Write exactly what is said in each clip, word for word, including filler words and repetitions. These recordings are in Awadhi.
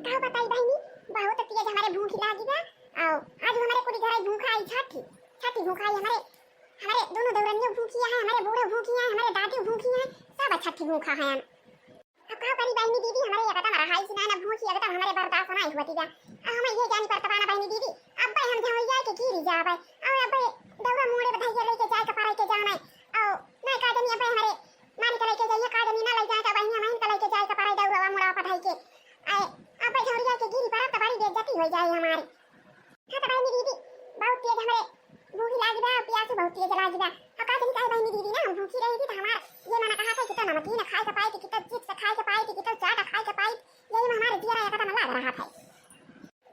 का बताई बहिनी, बहुत तेज हमरे भूखी लागी बा। अउ आज हमरे कुली घरे भूखा आई छठी, छठी भूखा आई हमरे, हमरे दुनो देवरनियो भूखी है, हमरे बूढ़ो भूखी है, हमरे दादी भूखी है, सब छठी भूखा है। अब का करी बहिनी दीदी, हमरे एकदम रहाई से ना, ना भूखी एकदम हमरे बर्दाश्त नाहीं होती बा। अब हम ये जानी परत बा ना बहिनी दीदी, अब्बे हम झौरिया के गिरी जाबे, अउ अब्बे दौरा मोड़े बधाइया लेके जाए के पड़े के जाने, अउ ना का जानी अब्बे हमरे मारी के लेके जाइए, का जानी ना ले जाए तो बहिनी हम के लेके जाए के पड़े दौरा मोड़ा पढ़ाई के। आए, अब्बे झौरिया के गिरी पड़ब तो बड़ी बेइज्जती हो जाए हमारी। हाँ तो बहिनी दीदी, बहुत तेज हमरे भूखी लागी बा, प्यास बहुत तेज लागी बा। और का जानी काहे बहिनी दीदी ना, हम भूखी रही थी तो हमार ये मन कहा था कि तो नमकीन खाए के पाई थी, कि तो चिप्स खाए के पाई थी, कि तो चाट खाए के पाई, यही में हमारे जियरा एकदम लाग रहा था।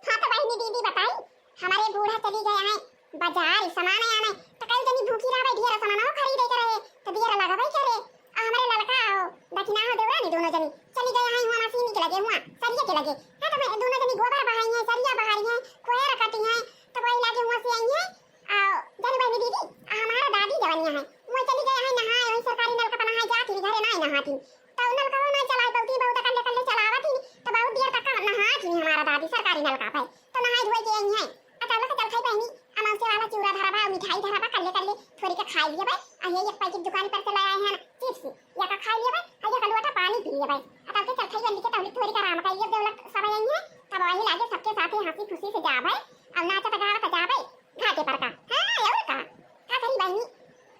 हाँ तो बहिनी दीदी बताई, हमारे बूढ़ा चली गए हैं बाजार सामान आने, तो कई जनी भूखी रहबे, ढेर सामान खरीदे के रहे, तो दियर लगबे करे। आ हमरे ललका हो दखिना हो देवरानी दोनों जनी चली गए हैं हुआ मशीन के लगे, हुआ सरिया के लगे। हाँ तो मैं दोनों जनी गोबर बहाई हैं, सरिया बहारी हैं, कोयर कटी हैं, तो वही लागे हुआ से आई हैं। आ जानी बहिनी दीदी, आ हमारा दादी जवनिया है, वो चली गए हैं नहाए, वही सरकारी नलका पर नहाए जाती, घरे ना नहाती। तो नलका वो ना चलाए पौती, बहुत कल्ले कल्ले चलावत ही, तो बहुत देर तक नहात ही हमारा दादी सरकारी नलका पे। तो नहाए धोए के आई है। आ चलो तो चल खाई बहिनी, अमौसे वाला चिउरा धरा बा, मिठाई धरा बा, कल्ले कल्ले थोड़ी के खाई लिए बे। आ ये एक पैकेट दुकान पर से ले आए हैं ना, चिप्स, या का खाई लिए बे, आ ये का लोटा पानी पी लिए बे। आ तब के चल खाई बहिनी के तौली थोड़ी का आराम कर लिए, देवलक सब आई है, तब वही लागे सबके साथे हंसी खुशी से जाबे, अब नाचत गावत जाबे। घाटे पर का। हाँ, और का? का करी बहिनी?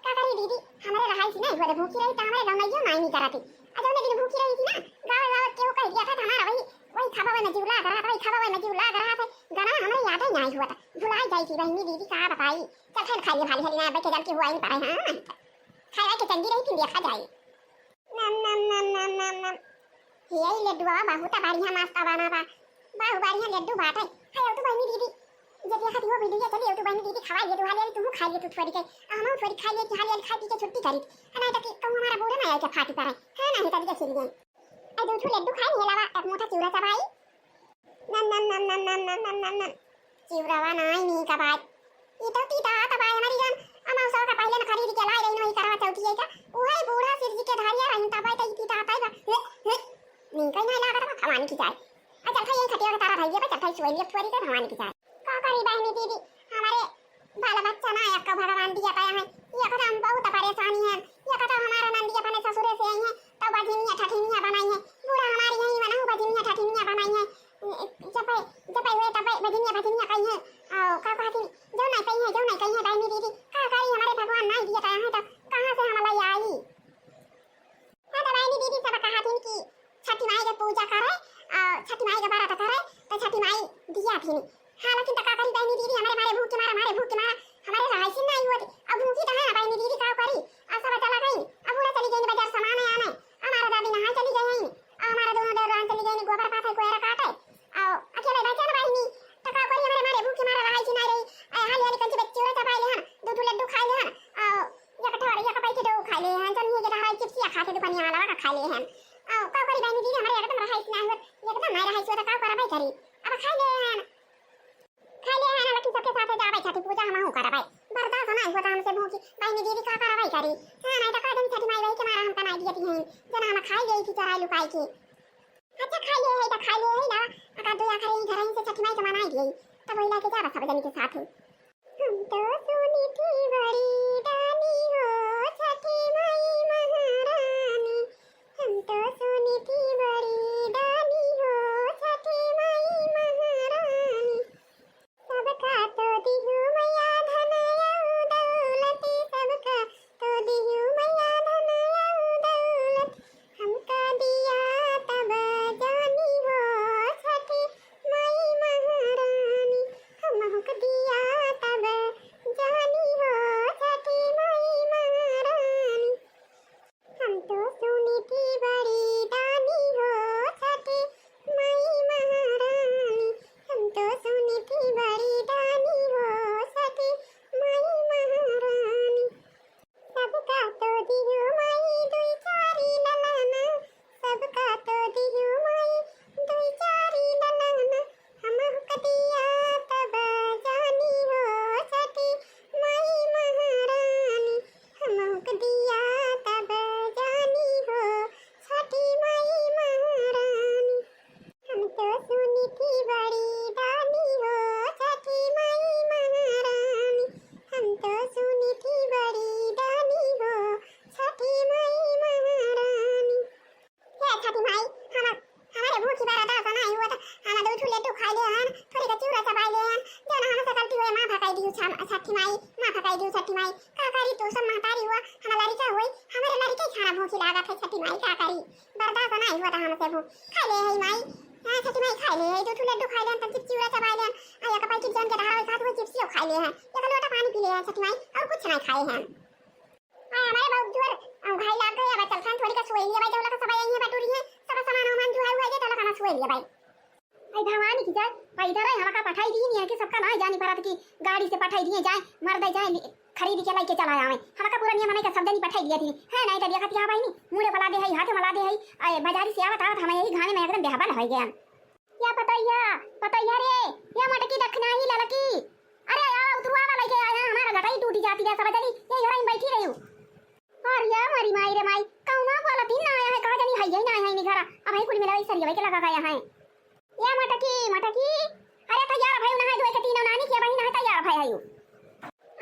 का करी दीदी? हमरे रहाई से नहीं हुआ, भूखी रही तो हमरे गौनैयो नहीं, नहीं करती। आ जौने दिन भूखी रही थी ना, गावे गावे केहू कह दिया था तो हमारा वही, वही खावा में जीव लाग रहा था, वही खावा में जीव लाग रहा था। गाना हमरे याद ही नहीं हुआ था। भुलाई जाई थी बहिनी दीदी, का बताई। चल खाई, खाई, खाली, खाली ना, बैठे जान के हुआ ही नहीं पा रहे, हाँ। खाए के चंगी रही थी, देखा जाए। नम, नम, नम, नम, नम, नम। हे, ई लड्डुआ बहुत बढ़िया मस्त बना बा। बहुत बढ़िया लड्डू बाटे। हे, तू बहिनी दीदी, जब देखत हो वीडियो चली, तू बहिनी दीदी खवा लिए, तू हाली हाली तू खा लिए, तू थोड़ी के, आ हमहू थोड़ी खा लिए, हाली हाली खा पी के छुट्टी करी। आ नहीं तो कि कहूँ हमारा बूढ़ा ना आए के फाटी पड़े। हाँ, नहीं तो देख लिए। ए, दू ठो लड्डू खाई, नहीं अलावा एक मुठा चिउरा चबाई। नम, नम, नम। चिउरवा नाई नीक बात। ई तो तीता आता बा, हमारी जान। अमौसा का पहिले न खरीद के लाए रही, वही करवा चौथी है का? उहे बूढ़ा सिर जी के धरिया रही, तब तो ई तीता आता बा। हे, हे, नीक ही नहीं लागत बा, भवानी की जाए। आ चल खाई, यही खटिया के तारा धइए बा, चल खाई सोई लिया थोड़ी के भवानी की जाए। का करी बहिनी दीदी, हमारे बाल बच्चा ना एक भगवान दिया पाया है, ये कथा हम बहुत परेशानी है, ये कथा हमारा नंदी अपने ससुरे से आई है, तो बजनिया ठठिनिया बनाई है, बूढ़ा हमारी यही मना बजनिया ठठिनिया बनाई है, जब जब हुए तब बजनिया भजनिया कही है, और का कहती, जो नहीं कही है, जो नहीं कही है, बहिनी दीदी, का करी, हमारे भगवान नहीं दिया पाया है, तो कहाँ से हमारा आई? हाँ, तो बहिनी दीदी सब कहत हिन कि छठी माई के पूजा करे, आ, छठी माई के व्रत करे, तो छठी माई दिया थी। हाँ, लेकिन तो का करी बहिनी दीदी, हमारे मारे भूख के मारा, हमारे भूख के मारा, हमारे रहाई से नहीं हुआ थी। अब भूखी तो है ना बहिनी दीदी, का करी? आ, सब चला गई। अब बूढ़ा चली गई बाजार सामान आने। हमारा दादी नहाए चली गई हैं। आ, हमारा दोनों देवरान चली गई गोबर पाथे, कोयरा काटे। आ, अकेले बैठे ना बहिनी, तो का करी, हमारे मारे भूख के मारा रहाई से नहीं रही। आ, हाली हाली कंची बच्ची चूरा चपाई ले हन, दू दू लड्डू खाई ले हन। आ, एक ठो, एक पैकेट वो खा ले हैं, चल ये के हराई चिप्सिया खा के दुकानिया वाला का खा ले हैं। आ, का करी बहिनी दीदी, हमारे एकदम रहाइश ना हुआ, एकदम नहीं रहाइश हुआ, तो का करबै करी? अब खा ले हैं, खा ले हैं, लेकिन सबके साथ जाबै छठी पूजा हमहू करबै। बर्दाश्त नहीं हुआ हमसे भूखी, बहिनी दीदी का करबै करी? हाँ, नहीं तो कह देनी छठी माई वही के मारा हमका नहीं दियती हैं, जना हम खाई गई थी चराई लुकाई के। अच्छा, खा ले है तो खा ले है ना, अगर दो आखिर यहीं घर से छठी माई के मनाई दिए, तब वही लाके जाबा सब जनी के साथ। हम तो सुनी थी बड़ी दानी हो छठी माई महारानी, हम तो सुनी थी बड़ी दानी हो छठी माई महारानी। सबका तो दिहु मैया धन अउ दौलत, सबका तो दिहु मैया धन अउ दौलत। हमका दिया तब जानी हो छठी माई महारानी, हमहू के दिया तब जानी हो छठी माई महारानी। हम तो सुनी थी बड़ी थी बड़ी दानी हो छठी माई महारानी, हम तो सुनी थी बड़ी दानी हो छठी माई महारानी। हे छठी माई, हम, हमरे भूखी बरदास नाहीं हुआ त हम दू ठू लड्डू खाइ ले हन, थोड़ी का चिउरा चबाइ ले हन, जौन हमसे गलती होए माफ कइ दियो छ-, छठी माई, माफ कइ दियो छठी माई। का करी, तू सब महतारी हुआ, हम लड़िका होई, हमरे लड़िके खाना भूखी लागत है छठी माई, का करी, बरदास नाहीं हुआ त हमसे भूख। खाइ ले है माई, हाँ छठी माई खाइ ले है, दू ठू लड्डू खाइ ले हन, तब चिप चिउरा चबाइ ले हन, आ एक पैकेट जौन के रहा होई खात हुए चिप्सियो खाइ ले हन, एक लोटा पानी पी ले हन छठी माई, और कुछ नाहीं खाए हन। हाँ, हमारे बहुत जोर, अ, घाई लाग गए, अब चलथन थोड़ी का सोई लिया भाई, जौला का सब यहीं बटुरी है, सब सामान वामान जो है, वो है, चलो खाना सोई लिया भाई। आई भवानी की जाए, पैदल है, हमका पठाई दी नहीं है कि सबका ना जानी परत कि गाड़ी से पठाई दिए जाए, मर्दे जाए, नि-, खरीद के लेके चला आवे। हमका पूरा नियम नहीं का सब जनी पठाई दिया थी, है नहीं तो देखत यहाँ भाई नहीं, मुड़े पला दे है, हाथ मला दे है, अरे बाजारी से आवत आवत हम यही घामे में एकदम बेहबल हो गया। या पतैया, पतैया रे, या मटकी दखिनाही ललकी। अरे आवा उतरुआ वाला लेके आया, हमारा गटाई टूटी जाती है, सब जनी ये घरा में बैठी रही हूँ। और या मरी माई रे माई, कौना वाला दिन ना आया है, कहा जानी है यही ना आया है नी घरा। अब है कुल मिला सरिया के लगा गया है। या मटकी, मटकी, अरे तैयार भाई ना है, दो एक तीनों नानी के बहिन है, तैयार भाई है।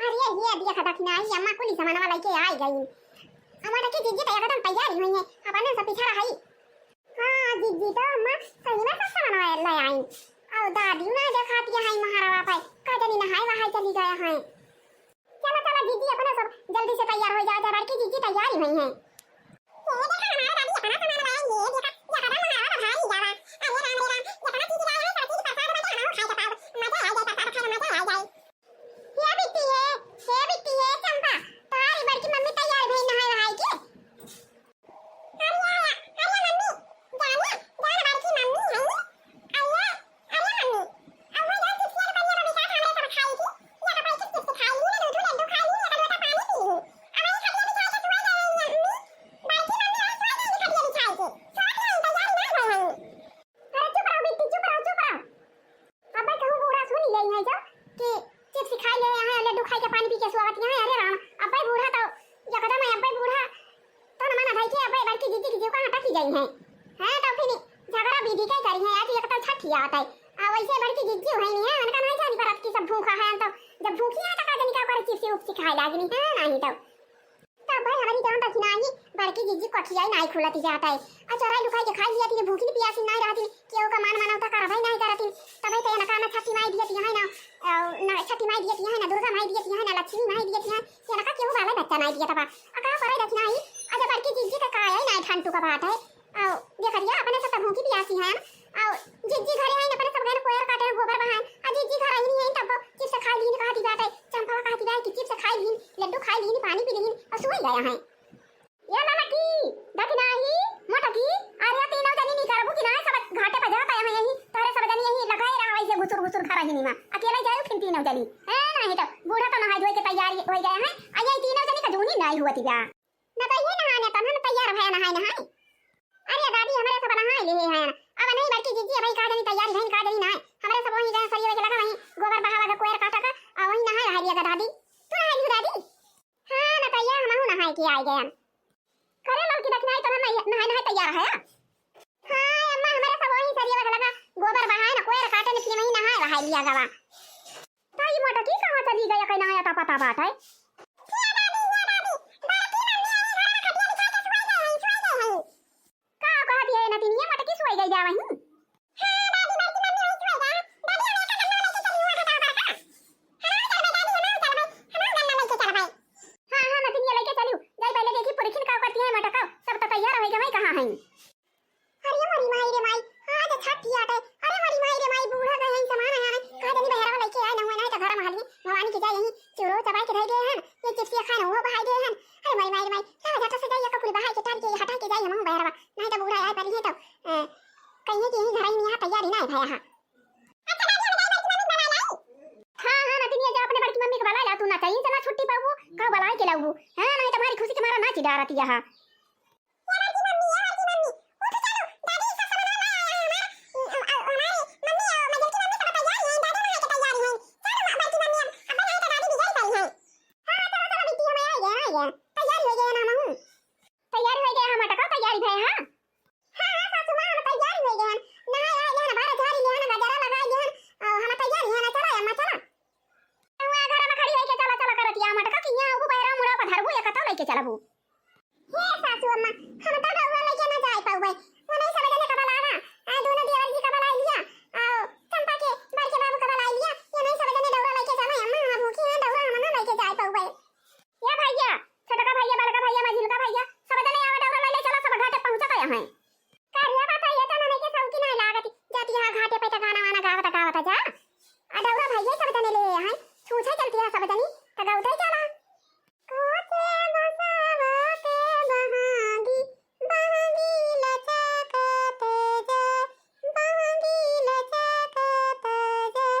अरे ये दिया खा दखिनाही, अम्मा कुल सामान वाला लेके आई गई। अब मटकी जिज्जी तो एकदम तैयार ही हुई है, अब अन्य सब पीछा रही। हाँ, जिज्जी तो अम्मा सही में सब सामान ले आई। और दादी ना देखाती है महारावा पे, का जानी नहाए वहाए चली गया है। चलो, चलो जिज्जी, अपने सब जल्दी से तैयार हो जाओ, जा बड़की जिज्जी तैयार ही हुई है। ये देखा, हमारा दादी अपना सामान लाए, ये देखा, ये कदम महारावा तो भारी जावा। अरे राम रे राम, इतना चीज लाए हैं, सब चीज प्रसाद बटे, हम खाए के पाओ, मजा आ जाए, प्रसाद खाए में मजा आ जाए। हे बिट्टी, हे, हे बिट्टी, हे चंपा, तोहारी बड़की मम्मी तैयार भई नहाए वहाए के। अरे, अरे मम्मी, जानिए, जान बड़की मम्मी है नी। अरे, अरे मम्मी, अब वो जान चिप्स के दुकानिया पर बिकात हमरे सब खाई थी। या तो कोई चिप्स चिप्स खाई ली, ना दूध लड्डू खाई ली, या तो लोटा पानी पी ली। अब ये खटिया बिछा के सोई गए हैं मम्मी। बड़की मम्मी आज सोई गई खटिया बिछा के। सोत रही, तैयारी ना भई है। अरे चुप रहो बिट्टी, चुप रहो, चुप रहो। अब्बे कहूँ बूढ़ा सुन ले हैं जो कि चिप्स खाई ले हैं, लड्डू खाई के पानी पी के सोवत हैं। अरे राम, अब्बे बूढ़ा तो एकदम है, अब्बे बूढ़ा तो न मना भाई के अब्बे बड़की जिज्जी की जीव का हटा की गई हैं। हैं तो फिर झगड़ा विधि के करी हैं, आज एक तो छठी आवत है। आ वैसे बड़की जिज्जी है नहीं है, उनका नहीं जानी परत की सब भूखा है, तो जब भूखी है तो का जानी का करे चिप्स उप्स खाए लागी नहीं है, नहीं तो। तब भाई हमारी जौन दखिनाही बड़की जिज्जी कोठिया ही नाई खुलत जात है। आ चोराई लुकाई के खाई लिया थी, भूखी नहीं पियासी नाई रहती, केहू का मान मानवता करवाई नाई करती। तब तो इनका ना छठी माई दियत यहाँ ना, अ, ना छठी माई दियत यहाँ ना, दुर्गा माई दियत यहाँ ना, लक्ष्मी माई दियत यहाँ, इनका केहू वाला बच्चा नाई दियत बा। आ का करे दखिनाही, आ जब बड़की जिज्जी का काया ही नाई ठंटू का बात है। आओ, देखा दिया, अपने सब तो भूखी पियासी हैं। आओ, जिज्जी घरे हैं, अपने सब गए कोयर काटे हैं, गोबर बहाए। आ जिज्जी घर आई नहीं है, तब चिप्स खाई लीन कहती बात है। चंपा कहती बात कि चिप्स खाई लीन, लड्डू खाई लीन, पानी पी लीन, और सोई गया है। या ललकी, दखिनाही, मोटकी, अरे तीनों जनी नहीं करबू कि ना, सब घाटे पर जाता है यहीं, तोहरे सब जनी यहीं लगाए रहा वैसे घुसुर घुसुर घर ही नहीं माँ। अकेले जाए फिर तीनों जनी। ए, नहीं तो बूढ़ा तो नहाए धोए के तैयारी हो गया है, आ ये तीनों जनी का जूनी नहीं हुआ थी जा। न तो ये नहाने तो हम तैयार भया नहाए नहाए। अरे दादी, हमरे सब नहाए ले हैं। अब नहीं बड़की जिज्जी, अबही का जानी तैयारी भइन, का जानी नहाए। हमरे सब वहीं गए सरिया के लगा, वहीं गोबर बहावा का, कोयर काटा का, और वहीं नहाए रहा लिया का दादी। तू नहाए लियो दादी? हाँ, न तो ये हमहू नहाए के आए गए। करे ललकी दखिनाही तो हम नहाए, नहाए तैयार है। हाँ, अम्मा, हमरे सब वहीं सरिया के लगा, गोबर बहाए न, कोयर काटे न, फिर वहीं नहाए रहा लिया गवा। ताई मोटकी कहाँ चली गई, कहीं ना आता पता बात है। का कहत है नतिनिया, मोटकी सोई गई जा वहीं? हाँ, हाँ, नतिनिया लेके चलियो, जाई पहले देखी पुरखिन का करती है मोटका, सब तो तैयार हो गए, कहाँ है? अरे मोरी माई रे माई, आज छठी आटे। अरे मोरी माई रे माई, बूढ़ा गए हैं, सामान आया है। कहा जानी बहरवा लेके आए, नहुए ना तो घर महल में भवानी के जाए यहीं चूरो चबाई के धर गए हैं, ये चिप्सिया खाए ना वो बहाई गए हैं। अरे मोरी माई रे माई, लाओ झट से जाइए, कपड़े बहाई के टार के हटा के जाइए, हम बहरवा, नहीं तो बूढ़ा आए पर ही तो, अ, कहिए कि यहीं घर ही नहीं, यहाँ तैयारी ना है भया। हाँ, हाँ, नतिनिया जा अपने बड़की मम्मी के बुला ला, तू ना चाहिए, चला छुट्टी पाऊ, का बुलाए के लाऊ, हाँ, नहीं तो हमारी खुशी के मारा नाची डारती यहाँ। ए बड़की मम्मी, ए बड़की मम्मी, उठ चलो, दादी सब सामान ला आया है हमार, अ, अ, हमारी मम्मी और मझिलकी मम्मी सब तैयार हैं, दादा नहाए के तैयार हैं, चलो माँ बड़की मम्मी, अब, अब नहीं तो दादी बिगड़ पड़ी हैं। हाँ, चलो, चलो बिट्टी, हम आ गए, आ गए, तैयार हो गए ना हम, तैयार हो गए हम, टका तैयार है, हाँ। हाँ, हाँ, सासू माँ, हम तैयार हो गए हैं, नहाए आए गए हैं, बारह झाड़ी ले हैं, चलबू। हे सासू अम्मा, हम तो डौरा लेके ना जाए पाउबे। वो नहीं सब जने कबल आवा, आ दोनों देवर जी कबल आई लिया, आ चंपा के बड़के बाबू कबल आई लिया, ये नहीं सब जने डौरा लेके जाना है अम्मा, हम भूखी हैं, डौरा हम ना लेके जाए पाउबे। या भैया, छोटका भैया, बड़का भैया, मझिलका भैया, सब जने आवा डौरा ले ले चला, सब घाटे पहुँचा गया है। कारिया बात है, ये तो ननई के सौकी नाय लागत, जाती है घाटे पे त गाना वाना गावत गावत जा। आ डौरा भैया सब जने ले आए हैं, छूछे चलती है सब जनी, त गौते चला। काचे बसावा के बहांगी, बहांगी लचकत जाए, बहांगी लचकत जाए।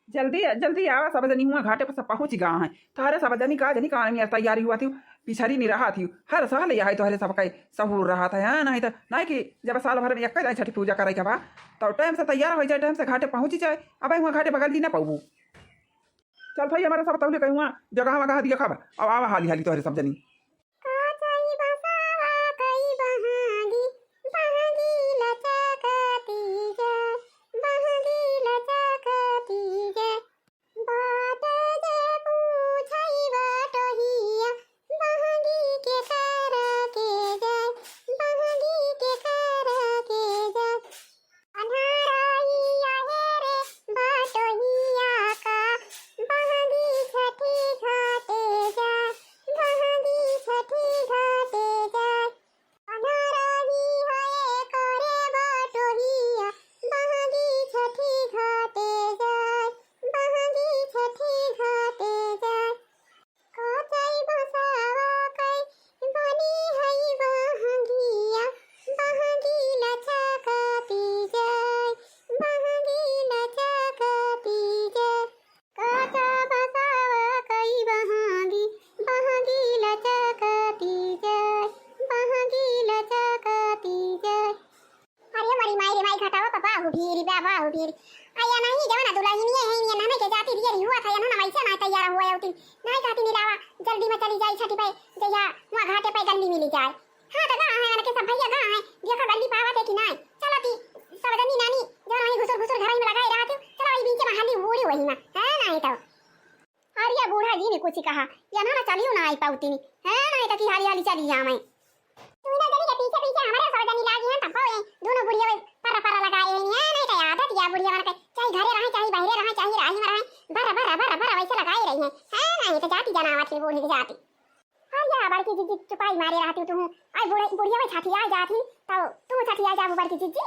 जल्दी, जल्दी आवा, सब जनी हुआ घाटे पर सब पहुँच गा हैं। तोहरे सब जनी का जनी कान में तैयारी हुआ थी, पिछड़ी नहीं रहा थी। हर साल यही तोहरे सब का सहूर रहा था, हाँ, नहीं तो, नहीं कि जब साल भर में एक दाई छठी पूजा करे के बा, तो टाइम से तैयार हो जाए, टाइम से घाटे पहुँच जाए। अब हुआ घाटे बगल दी ना पाऊबू। चल भाई, हमारे सब तौले कहीं हुआ जगह वगह दिया खाबा। अब आवा हाली हाली तोहरे सब जनी। काचई बसावा कई बहांगी, बहांगी लचकती जाए, बहांगी लचकती जाए। बाट जे पूछई बटोहिया, बहांगी के कर के जाए, बहांगी के कर के जाए। अन्हरहिया हे रे बटोहिया का, बहंगी छठी घाटे जाए, बहंगी छठी घाटे जाए। अन्हरहिया हे करे बटोहिया, बहंगी छठी घाटे जाए, बहंगी छठी घाटे जाए। काचई बसावा कई बनी हई बहंगिया, बहंगी लचकती जाए, बहंगी लचकती जाए। काचा बसावा कई बहंगी, बहंगी लचकती जाए, बहंगी लचकती जाए। अरे मोरी माई रे माई, घटावा पा बाहु भीरी बा, बाहु भीरी। अया नहीं, जवन दुलहिनिया है, ये नहने के जाती दियरी हुआ था, ये ना वैसे ना तैयार हुआ है उठी। नहीं कहती मिलावा, जल्दी में चली जाई छठी पे, जइया वहाँ घाटे पे गल्ली मिली जाए। हाँ, तो गा है, उनके सब भैया गा है, देखा गल्ली पावा थे कि नहीं। चलो ती, सब जनी नानी, जवन वहीं घुसुर घुसुर घर में लगाए रहा थी, चलो वही बीच में हाली बूढ़ी वही में, है नहीं तो। अरे बूढ़ा जी ने कुछ कहा, ये ना चलियो ना आई पाउती, है नहीं तो कि हाली हाली चली जा मैं। दुनो जनी के पीछे पीछे हमारे सब जनी लागी हैं, तब ये दुनो बुढ़िया पर पर लगाए हैं, ये नहीं तो आदत या बुढ़िया मन के, चाहे घरे रहे, चाहे बहरे रहे, चाहे राही में रहे, बर बर बर बर वैसे लगाए रही हैं, है नहीं तो जाती जनावत है बूढ़ी की जाती। अरे या बड़की जिज्जी चुपाई मारे रहती तू, आई बूढ़े बुढ़िया में छठी आ जाती, तब तू छठी आ जाबू बड़की जिज्जी।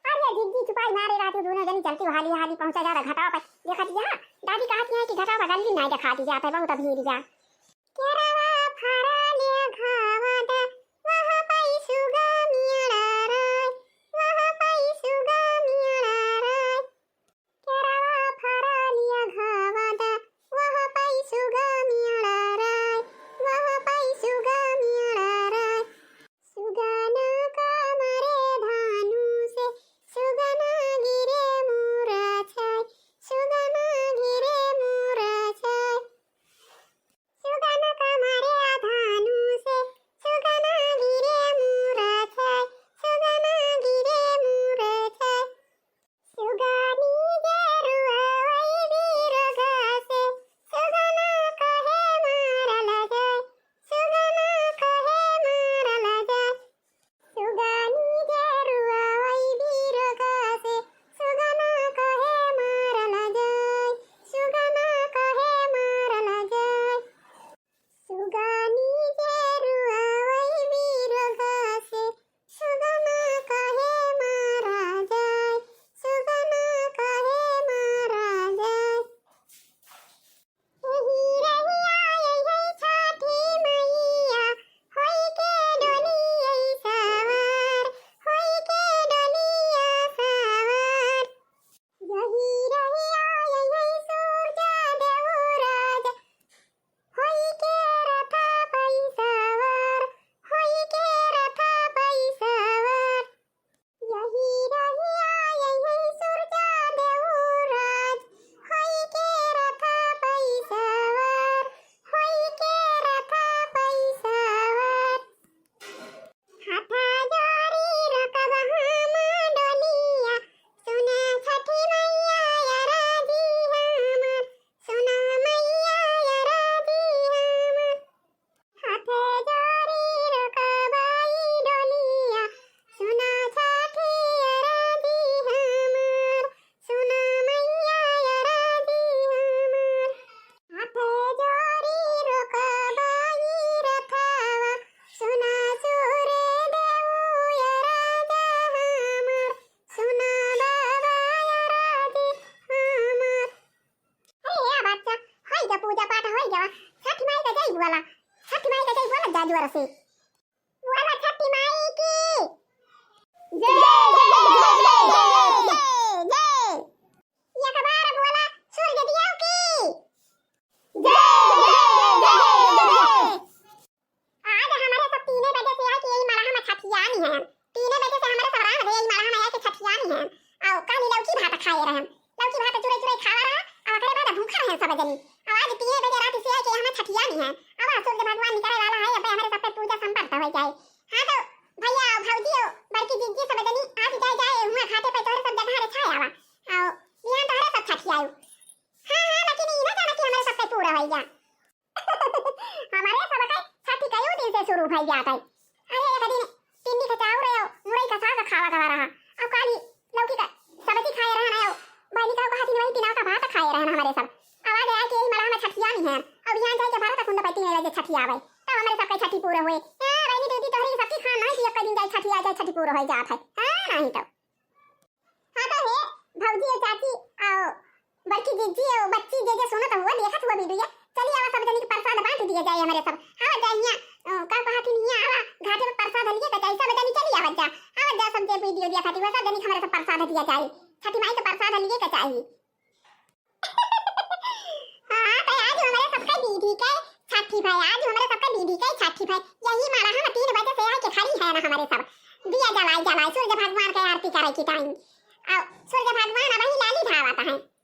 अरे जिज्जी चुपाई मारे रहती दुनो जनी, चलती हाली हाली पहुँचा जा घटावा पे। देखा जी हाँ, दादी कहती है कि घटावा पे गल्ली नहीं दिखाती जाते, बहुत भीड़ जा। केरवा फराले घावा दा, वहाँ पाई सुगा मियाड़ा राय, वहाँ पाई सुगा मियाड़ा राय। केरवा फराले घावा दा, वहाँ पाई सुगा मियाड़ा राय, वहाँ पाई सुगा मियाड़ा राय। सुगना का मारे धानु से, सुगना गिरे मुरा छाय, सुगना गिरे मुरा छाय। सुगना का मारे धानु जोर से। बोला छठी माई की जय, जय, जय, जय। एक बार बोला सूरज देव की जय, जय, जय, जय, जय। आज हमरे सब तीने बजे से आके यही मड़हा में छठियानी है। तीने बजे से हमरे सब राम दे यही मड़हा में आके छठियानी है। और काली लौकी भात खाए रहन, लौकी भात चुरई चुरई खावा रहा, और ओकरे बाद भूखा रहे सब जनी। और आज तीने बजे रात से आके हमें छठियानी है। अब सूरज भगवान निकले वाला है, अब हमरे सब पे पूजा संपन्न हो जाए। हाँ तो भैया और भौजी और बड़की जिज्जी सब जनी आज जाए जाए हुआ घाटे पे तोहरे सब जगह रे छाए आवा। और बिहान तोहरे सब छठियाऊ। हाँ, हाँ, लेकिन ई ना जाना कि हमरे सब पे पूरा हो जा। हमरे सब के छठी कई दिन से शुरू भई जात है। अरे एक दिन टिंडी के चाउर है, मुरई का साग खावा गवा रहा। और काली लौकी का सब्जी खाए रहन है, बहनी का कहा थी वही दिनाव का भात खाए रहन हमरे सब। आवाज आया कि यही मड़हा में छठियानी है। अब यहाँ जाए के भारत कुंड बैठी में जे छठियावे। तब हमरे सब के छठी पूरा हुए। ए, बहनी दीदी तोहरी सबकी खान नहीं कि एक दिन जाए छठिया जाए छठी पूरा हो जात है। हाँ, नहीं तो। हाँ तो हे भौजी और चाची और बड़की जीजी और बच्ची जे जे सुनत हुआ देखत हुआ वीडियो, चली आवा सब जनी के प्रसाद बांट दिया जाए हमरे सब। आवा जा हियां, अ, का कहत हिन हियां आवा घाटे पे प्रसाद हलिए के जाए सब जनी चली आवा जा। आवा जा सब जे वीडियो देखत हुआ सब जनी के हमरे सब प्रसाद दिया जाए। छठी माई के प्रसाद हलिए के चाहिए। हाँ, तो आज हमरे सबका दीदी के छठी भाई, आज हमरे सबका दीदी के छठी भाई। यही माला हम तीन बजे से आके खड़ी है ना हमरे सब। दिया जलाए जलाए सूरज भगवान के आरती करे की टाइम। और सूरज भगवान अब ही लाली धावत है।